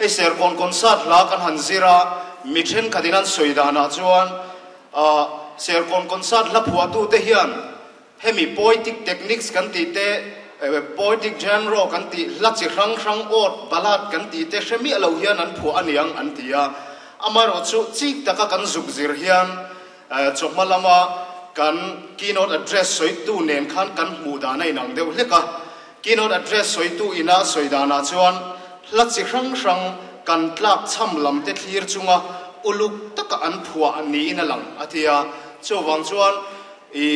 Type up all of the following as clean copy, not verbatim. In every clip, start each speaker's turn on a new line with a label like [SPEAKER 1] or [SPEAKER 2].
[SPEAKER 1] Hei Serkawn concert hla kan han zir a, mi thenkhatin an sawi danah chuan Serkawn concert hla phuahtute hian hemi poetic techniques kan tih te, poetic genre kan tih hla chi hrang hrang awt, ballad kan tih te hre miah lo hian an phuah a niang an ti a. Amaherawhchu chik taka kan zuk zir hian Chawhma lama kan keynote address sawitu nen khan kan hmuh dan a inang deuh hlek a. Keynote address sawitu ina sawi danah chuan hla chi hrang hrang kan tlak chham lam te thlir chunga uluk taka an phuah niin a lang a ti a. Chuvang chuan i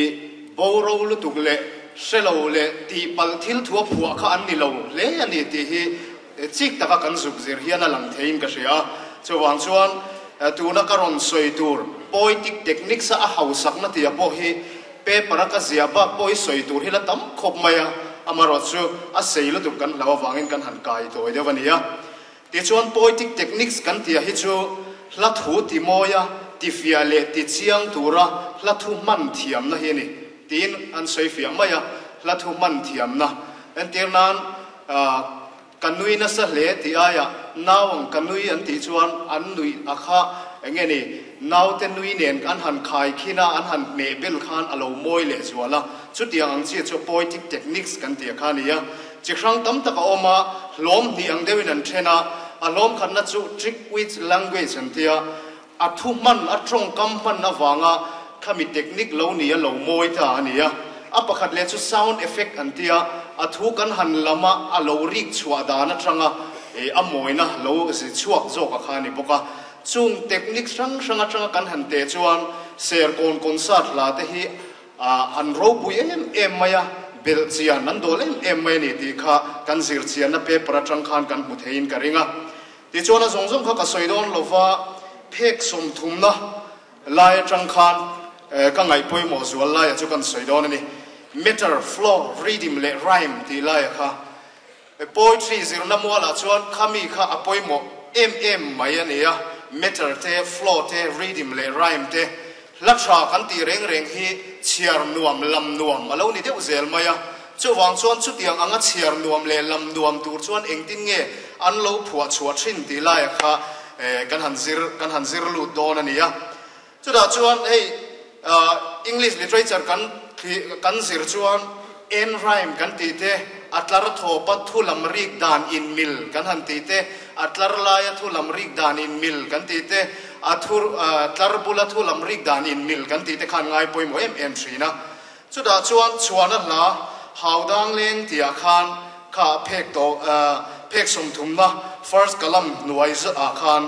[SPEAKER 1] boro lutuk leh hrelo leh tihpalh thil thua phuah kha an ni lo hle a ni tih hi Chik taka kan zuk zir hian a lang theiin ka hria a, chuvang chuan tuna ka rawn sawi tur poetic techniques a a hausakna tia pawh hi paper a ka ziah bak pawh hi sawi tur hi la tam khawp mai a, amaherawhchu a sei lutuk kan hlau avangin kan han kai tawi deuh a ni a. Tichuan poetic techniques kan tia hi chu hla thu ti mawia, ti fiah leh ti chiang tura hla thu hman thiamna hi a ni tiin an sawi fiah mai a, hla thu hman thiamna entir nan Ka nui nasa hle tih aiah nau ang ka nui an tih chuan an nuih a kha eng nge ni, naute nui nen an han khai khin a, an han hmeh bel khan a lo mawi leh zual a. Chutiang ang chiah chu poetic techniques kan tih a kha a ni a. Chi hrang tam tak a awm a, hlawm hnih ang deuhin an then a, a hlawm khatna chu trick with language an ti a, a thu hman, a tawngkam hman avanga khami technique lo ni a lo mawi ta a ni a. A pakhat leh chu sound effect an ti a, a thu kan han lam a, a lo rik chhuah dan atanga a mawina lo zi chhuak zawk a kha a ni bawk a. Chung technique hrang hrang atanga kan han teh chuan Serkawn concert hla te hi an ropui em em mai a, belh chian an dawl em em mai a ni tih kha kan zir chianna paper atang khan kan hmu theiin ka ring a. Tichuan a zawng zawng kha ka sawi dawn lova, phek sawmthumna lai atang khan ka ngaih pawimawh zual laia chu kan sawi dawn a ni. Meter, flow, rhythm leh rhyme tih laia kha poetry zirna mualah chuan khami kha a pawimawh em em mai a ni a. Meter te, flow te, rhythm leh rhyme te Hla tha kan tih reng reng hi chhiar nuam, lam nuam a lo ni deuh zel mai a. Chuvang chuan chutiang anga chhiar nuam leh lam nuam tur chuan engtin nge an lo phuah chhuah thin tih laia kha kan han zir kan han zir lut dawn a ni a. Chutah chuan hei English literature kan kan zir chuan end rhyme kan tih te, a tlar thawpa thu lam rik dan inmil kan han tih te, a tlar laia thu lam rik dan inmil kan tih te, A thu tlar bula thu lam rik dan in mil kan tih te khan ngai pawimawh em em thin a. Chutah chuan chhuana hla hau dang leng tihah khan kha phek tawh phek sawmthumna first column hnuai ah khan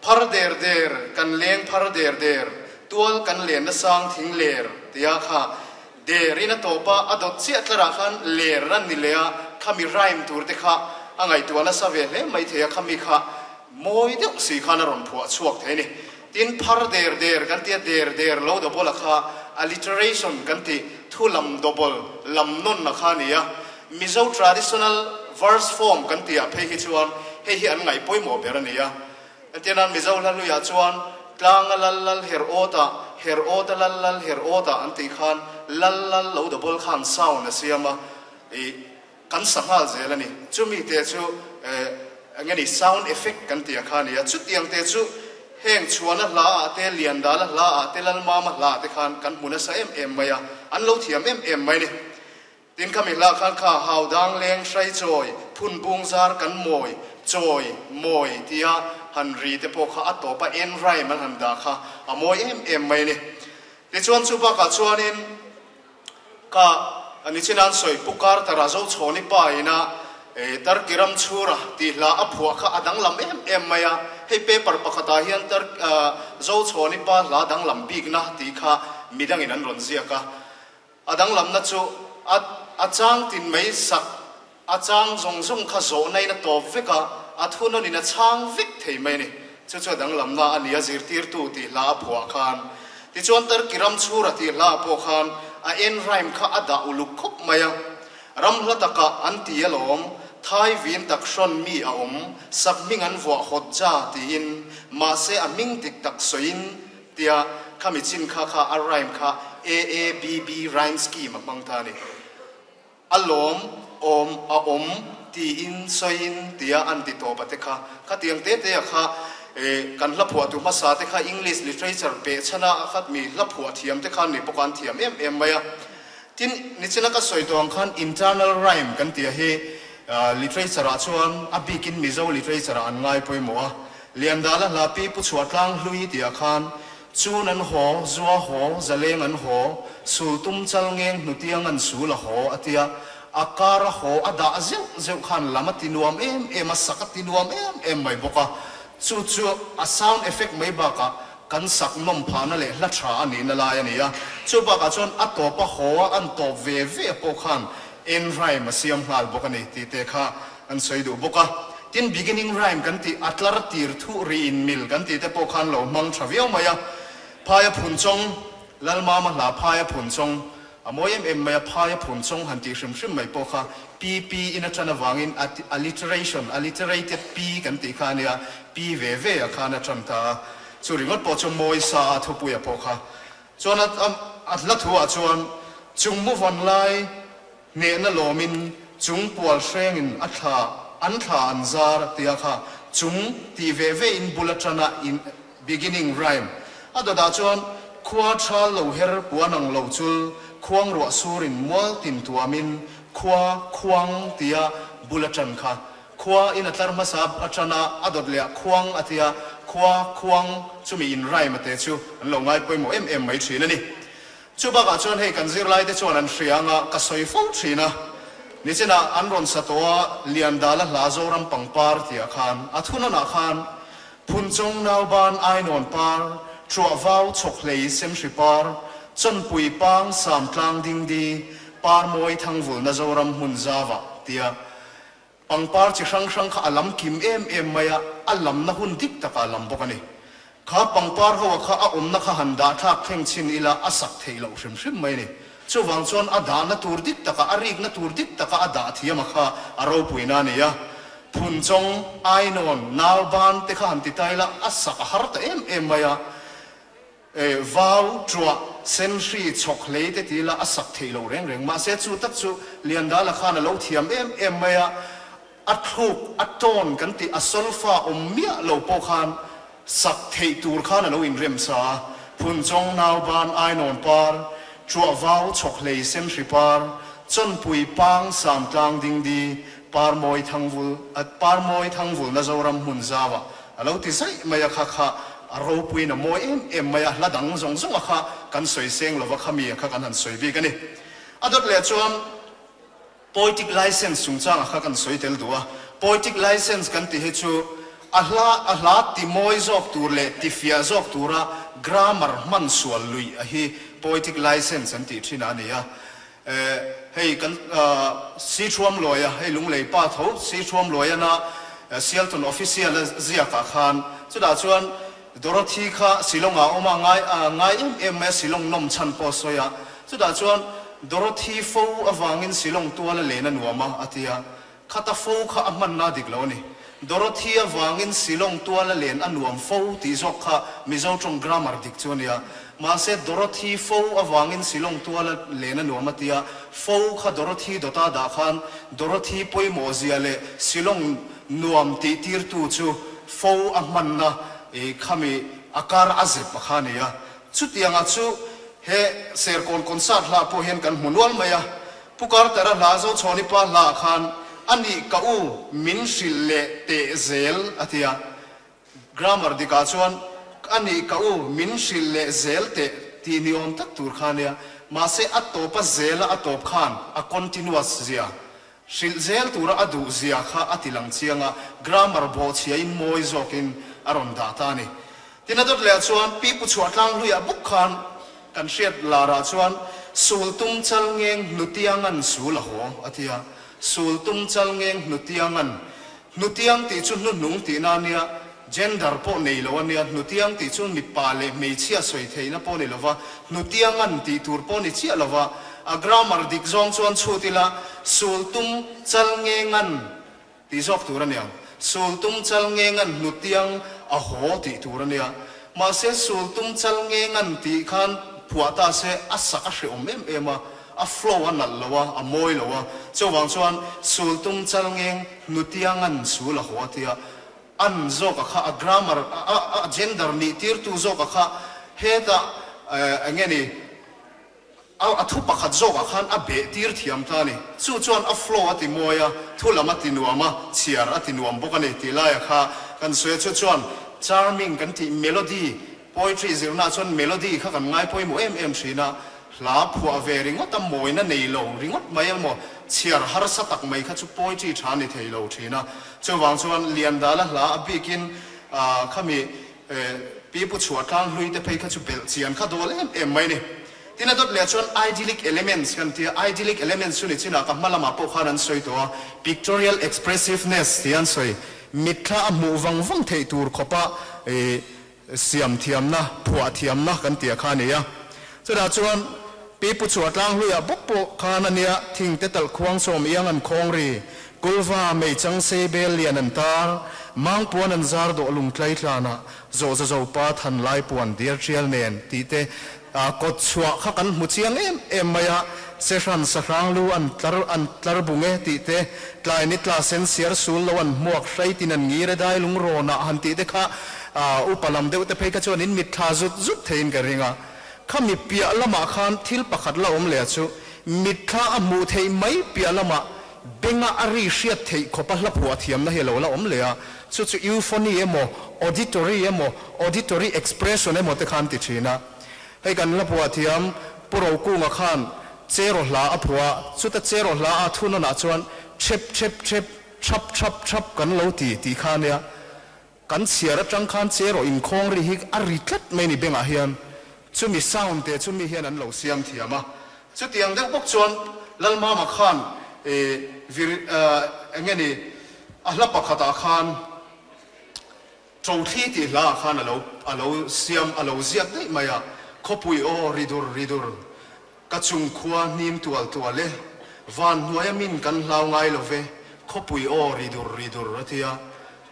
[SPEAKER 1] phar der der kan leng phar der der tual kan len na sang thing ler tihah kha der in a tawp a, a dawt chiah tlarah khan ler an ni leh a, khami rhyme tur te kha a ngaihtuah nasa ve hle mai thei a, khami kha Mawi deuh si khan a rawn phuah chhuak thei a ni. Tin, phar der der kan tia der der lo double a kha alliteration kan ti, thu lam double, lam nawn a kha a ni a. Mizo traditional verse form kan tihah phei hi chuan hei hi an ngaih pawimawh ber a ni a. Entir nan Mizo hla hluiah chuan tlanga lal lal her awt ah, her awt a lal lal her awt ah an tih khan lal lal lo double khan sound a siam a. Ih. Kan sa nghal zel a ni. Chumi te chu eng nge ni sound effect kan tih a kha a ni a. Chutiang te chu heng Chhuana hla ah te, Liandala hla ah te, Lalmama hla ah te khan kan hmu nasa em em mai a. An lo thiam em em mai a ni. Tin khami hla khan kha hau dang leng hrai chawi, phun bung zar kan mawi, chawi, mawi tia han ri te pawh kha a tawp a en rhyme an han dah kha a mawi em em mai a ni. Tichuan chu bakah chuanin Ka nichin an sawi Pu Carter-a Zochhawni pa ina Turkey ram chhura tih hla a phuah kha a danglam em em mai a, hei paper pakhatah hian Zochhawni pa hla danglam bikna tih kha midangin an rawn ziak a, a danglamna chu a a chang tin mai sak a chang zawng zawng kha zawhna in a tawp vek a, a thunawnin a chhang vek thei mai a ni. Chu chu a danglamna a ni a, zirtirtu tih hla a phuah khan. Tichuan Turkey ram chhura tih hla ah pawh khan a en rhyme kha a dah uluk khawp mai a. Ram hla takah an ti alawm, Thai vin tak hrawn mi a awm, sak hming an vuah hawt ja tiin, mahse a hming dik tak sawiin tia khami chin kha kha a rhyme kha AABB rhyme scheme a hmang ta a ni. A lawm, awm, a awm, tiin sawiin tia an ti tawp a te kha. Khatiang te te a kha kan hla phuahtu hmasa te kha English literature peh chhana a khat mi hla phuah thiam te khan ni bawk a an thiam em em mai a. Tin, nichina ka sawi tawh ang khan internal rhyme kan tih a hi literature ah chuan a bikin Mizo literature ah an ngai pawimawh a. Liandala hla pi Pu Chhuahtlang hlui tih ah khan Chun an haw, zua haw, zaleng an haw, sul tum chal ngeng hnutiang an sul a haw a tia, a kar a haw a dah zeuh zeuh khan lam a ti nuam em em a, sak a ti nuam em em mai bawk a, chu chu a sound effect mai bakah kan sak nawm phahna leh hla tha a nihna lai a ni a, chu bakah chuan a tawp a haw a an tawp ve ve pawh khan end rhyme a siam nghal bawk a ni tih te kha an sawi duh bawk a. Tin, beginning rhyme kan tih, a tlar tir thuh ri in mil kan tih te pawh khan lo hmang tha viau mai a. Phaia phun chawng, Lalmama hla phaia phun chawng, a mawi em em mai a, phaia phun chawng han tih hrim hrim mai pawh kha PP in a tan avangin alliteration, alliterated P kan tih kha a nia, P ve ve a khan a tan ta a. Chu ringawt pawh chu mawi sa a thupuia pawh kha. Chuan a hla thuah chuan chung mu vawn lai, Hnehna lawmin chung pual hrengin a thla an thla an zar tia kha chung tih ve ve in bul atana in beginning rhyme a dawtah chuan khua thal lo her puan ang lo chul khuang ruah surin mual tin tuamin khua khuang tia bul atan kha khua in a tlar hmasa atana a dawt leh ah khuang a tia khua khuang chumi in rhyme a te chu an lo ngai pawimawh em em mai thin a ni. Chu bakah chuan hei kan zirlaite chuan an hria anga ka sawi fo thin a, nichinah an rawn sa tawh a, Liandala hla Zoram pangpar tihah khan a thunawnah khan Phunchawng nauban ainawn par, Truah vau chhawk hlei semhri par, Chawnpui pang sam tlang dingdi, Par mawi thangvulna Zoram hmun zauah tia Pangpar chi hrang hrang kha a lam kim em em mai a, a lamna hun dik takah a lam bawk a ni. Kha pangpar ho a kha a awmna kha han dah thlak thleng chhin ila a sak theih loh hrim hrim mai a ni. Chuvang chuan a dahna tur dik takah, a rikna tur dik taka a dah thiam a kha a ropuina a ni a. Phunchawng, ainawn, nauban te kha han ti ta ila a sak a har ta em em mai a. Vau, ṭuah, senhri, chhawk hlei te ti ila a sak theih loh reng reng. Mahse chu tak chu Liandala khan a lo thiam em em mai a, a thluk, a tone kan tih, a solfa awm miah lo pawh khan sak theih tur khan a lo inrem sa a. Phunchawng, Nauban, Ainawn par, Ṭuah vau, chhawk hlei, senhri par, Chawnpui pang, Samtlang dingdi, Parmawi thangvul, Parmawi thangvulna Zoram hmun zauah A lo ti zaih mai a kha kha a ropuiin a mawi em em mai a, hla dang zawng zawng a kha kan sawi seng lova kha mi a kha kan han sawi bik a ni. A dawt leh chuan poetic license chungchang a kha kan sawi tel duh a, poetic license kan tih hi chu a hla a hla ti mawi zawk tur leh ti fiah zawk tura grammar hman sual luih a hi poetic license an tih thin a ni a. Hei kan Sithuam Luaia, hei Lunglei pa tho Sithuam Luaiana Sialton Official a ziakah khan chutah chuan Dorothy kha Shillong-ah a awm a, ngai ngai em em mai a, Shillong nawm chhan pawh a sawi a, chutah chuan Dorothy fo avangin Shillong tual a len a nuam a, a ti a. Khata fo kha a hmanna dik lo a ni. Dorothy avangin Shillong tuala len a nuam fo tih zawk kha Mizo tawng grammar dik chu a nia. Mahse Dorothy fo avangin Shillong tuala len a nuam a tia, fo kha Dorothy dawta dah khan Dorothy pawimawh zia leh Shillong nuam tih tirtu chu fo a hmanna i khami a kar a zep a kha a ni a. Chutianga chu he Serkawn concert hlah pawh hian kan hmu nual mai a. Pu Carter-a hla Zochhawni pa hlaah khan a nih ka u min hrilh leh teh zel a ti a. Grammar dikah chuan a nih ka u min hrilh leh zel teh tih ni awm tak tur kha a nia. Mahse a tawp a zela a tawp khan a continuous zia, hrilh zel tura a duh zia kha a ti lang chiang a, grammar bawhchhiain mawi zawkin a rawn dah ta a ni. Tin a dawt leh chuan Pi Pu Chhuahtlang hluiah bawk khan Kan hriat larah chuan sul tum chal ngeng hnutiangan sul a haw a ti a, sul tum chal ngeng hnutiangan, hnutiang tih chu hnuhnung tihna a nia, gender pawh nei lo a nia, hnutiang tih chu mipa leh hmeichhia sawi theihna pawh ni lova, hnutiangan tih tur pawh ni chiah lova, a grammar dik zawng chuan chhut ila sul tum chal ngengan Tih zawk tur a nia. Sul tum chal nge ngan hnutiang a haw tih tur a nia. Mahse sul tum chal nge ngan tih khan phuah ta se a sak a hrehawm em em a. a flow a nalh lo a, a mawi lo a. Chuvang chuan sul tum chal ngeng hnutiangan sul a haw a tia, an zawka kha a grammar a gender nih tirtu zawka kha hetah eng nge ni a thu pakhat zawkah khan a beh tir thiam ta a ni. Chu chuan a flow a ti mawi a, thu lam a ti nuam a, chhiar a ti nuam bawk a ni tih laia kha kan sawi a. Chu chuan charming kan tih melody, poetry zirnaah chuan melody kha kan ngai pawimawh em em thin a, hla phuah ve ringawt a mawina nei lo ringawt mai emaw chhiar harsa tak mai kha chu poetry tha ni thei lo thin a. Chuvang chuan Liandala hla a bikin khami Pipu chhuah tlang hlui te phei kha chu belh chian kha dawl em em mai ni. Tin a dawt leh chuan idyllic elements kan ti a, idyllic elements chu ni chinah ka hma lamah pawh khan an sawi tawh a, pictorial expressiveness tih an sawi. Mitthla a hmuh vang vang theih tur khawpa siam thiamna, phuah thiamna kan tih a kha a ni a. Chutah chuan Pipu chhuah tlang hluiah bawk pawh khan a nia, thingte talh khuang sawm iang an khawng ri, kulva mei chang sei bel lian an tar, mang puan an zar dawh lung tlai tlanah zawh za zo pa than lai puan diar tial nen tih te kawt chhuah kha kan hmu chiang em em mai a, sehran sahrang lu an tlar an tlar bung e tih te, tlai ni tla sen siar sul lo an hmuak hrai tin an ngir e dai lung rawnah han tih te kha upa lam deuh te phei kha chuan in mitthla zut zut theiin ka ring a. Khami piah lamah khan thil pakhat la awm leh a chu, mitthla a hmuh theih mai piah lamah benga a ri hriat theih khawpa hla phuah thiamna hi a lo la awm leh a, chu chu euphony emaw, auditory emaw, auditory expression emaw te khan ti thin a. Hei kan hla phuah thiam Pu Rokunga khan Cheraw hla a phuah a, chuta Cheraw hla a thunawnah chuan chhep chhep chhep, chhap chhap chhap kan lo ti tih kha a nia. Kan chhiar atang khan che rawh inkhawng ri hi a ri tlat mai ni bengah hian chumi sound te chu mi hian an lo siam thiam a. Chutiang deuh bawk chuan Lalmama khan vir eng nge ni a hla pakhatah khan Ṭothli tih hlaah khan a lo a lo siam a lo ziak daih mai a, Khawpui aw ri dur ri dur Ka chung khua hnim tual tual e, van hnuaia min kan hlau ngai lo ve, khawpui aw ri dur ri dur a ti a.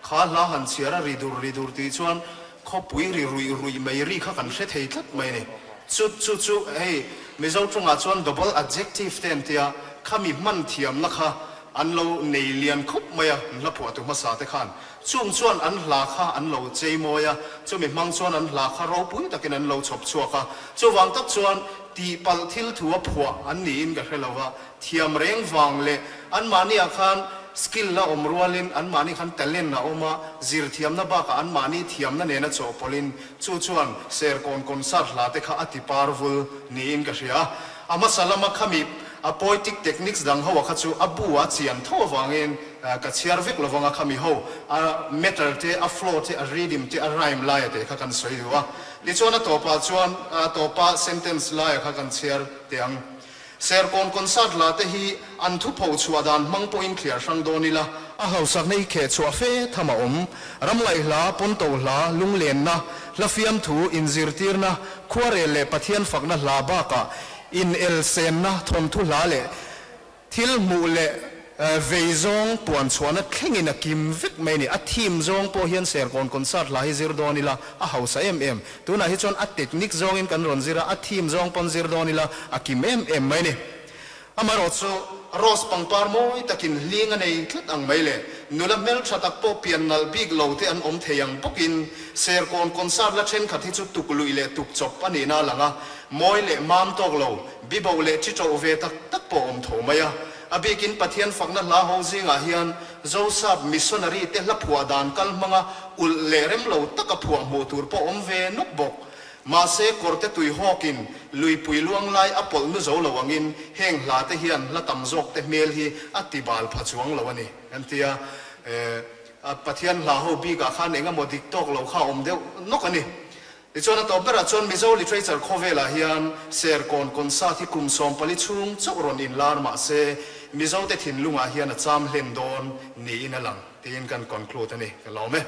[SPEAKER 1] Kha hla han chhiar a ri dur ri dur tih chuan khawpui ri ruih ruih mai ri kha kan hre thei tlat mai a ni. Chu chu chu hei Mizo tawngah chuan double adjective te an ti a, khami hman thiamna kha an lo nei lian khawp mai a, hla phuahtu hmasa te khan. Chung chuan an hla kha an lo chei mawi a, chumi hmang chuan an hla kha ropui takin an lo chhawp chhuak a. Chuvang tak chuan tihpalh thil thu a phuah an niin ka hre lo va, thiam reng vang leh anmahniah khan skill a awm rualin anmahni khan talent a awm a, zir thiamna bakah anmahni thiamna nena chawhpawlhin chu chuan Serkawn concert hla te kha a ti par vul niin ka hria a. A hmasa lama khami a poetic techniques dang ho a kha chu a bu a chian tho avangin ka chhiar vek lovang a khami ho a meter te a flow te a rhythm te a rhyme laia te kha kan sawi duh a. Tichuan a tawpah chuan a tawpa sentence laia kha kan chhiar teh ang. Serkawn concert la te hi an thu pho chhuah dan hmang pawhin thliar hrang dawn ila. A hausakna hi kheh chhuah fe tham a awm. Ram ngaihhla, pawnto hla, lunglenna, hla fiamthu, inzirtirna, khuarel leh Pathian fakna hla bakah inel senna thawnthu hla leh thil hmuh leh vei zawng puan chhuahna thlengin a kim vek mai a ni. A theme zawng pawh hian Serkawn concert hla hi zir dawn ila a hausa em em. Tunah hi chuan a technique zawngin kan rawn zir a, a theme zawng pawn zir dawn ila a kim em em mai a ni. Amaherawh chu Rose pangpar mawi takin hling a nei tlat ang mai le. Nula hmeltha tak pawh pian nalh bik lo te an awm thei ang bawkin Serkawn concert la thenkhat hi chu tuk luih leh tuk chawp a nihna a lang a, mawi leh mam tawk lo, bibo leh chi ṭoh ve tak tak pawh awm tho mai a. A bikin Pathian fakna hla ho zingah hian Zosap missionary te hla phuah dan kal hmanga ulh leh rem lo taka phuah hmuh tur pawh awm ve nawk bawk. Mahse, kawrte tui hawkin luipui luang lai a pawlh nu zo lo angin heng hla te hian hla tam zawk te hmel hi a ti bal pha chuang lo a ni, an ti a. Pathian hla ho bikah khan eng emaw dik tawk lo kha a awm deuh nawk a ni. Tichuan a tawp berah chuan Mizo literature khawvelah hian Serkawn concert hi kum 14 chhung chauh rawn inlar mahse Mizote thinlungah hian a cham hlen dawn niin a lang tiin kan conclude a ni. Ka lawm e.